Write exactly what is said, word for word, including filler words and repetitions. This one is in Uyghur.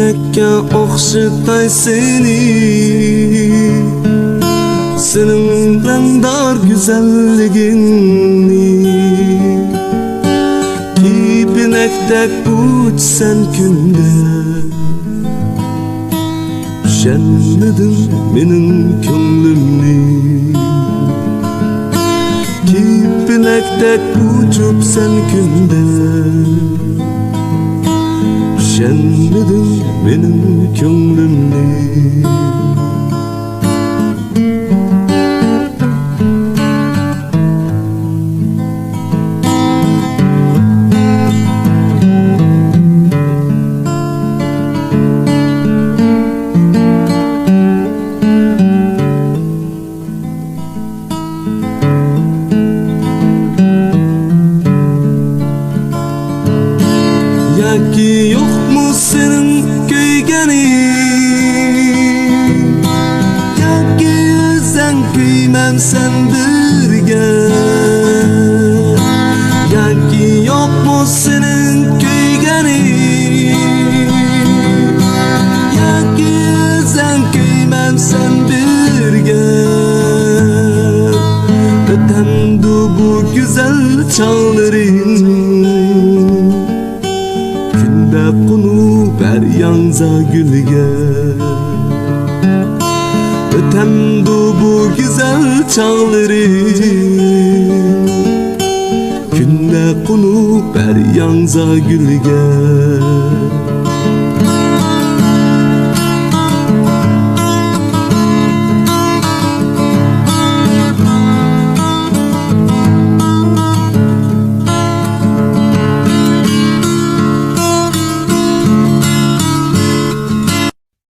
كېپىنەككە ئوخشىتاي سېنى، سېنىڭ رەڭدار گۈزەللىكىڭنى. كېپىنەكتەك ئۇچىسەن كۈندە، چۈشەنمىدىڭ مېنىڭ كۆڭلۈمنى. كېپىنەكتەك ئۇچۇپسەن كۈندە، چۈشەنمىدىڭ مېنىڭ كۆڭلۈمنى. ياكى يوقمۇ سېنىڭ كۆيگىنىڭ؟ ياكى ئۆزۈڭ كۆيمەمسەن بىرگە؟ ياكى يوقمۇ سېنىڭ كۆيگىنىڭ؟ ياكى ئۆزۈڭ كۆيمەمسەن بىرگە؟ ئۆتەمدۇ بۇ گۈزەل چاغلىرىڭ؟ كۈندە قونۇپ ھەر ياڭزا گۈلگە. ئۆتەمدۇ بۇ گۈزەل چاغلىرىڭ؟ كۈندە قونۇپ ھەر ياڭزا گۈلگە.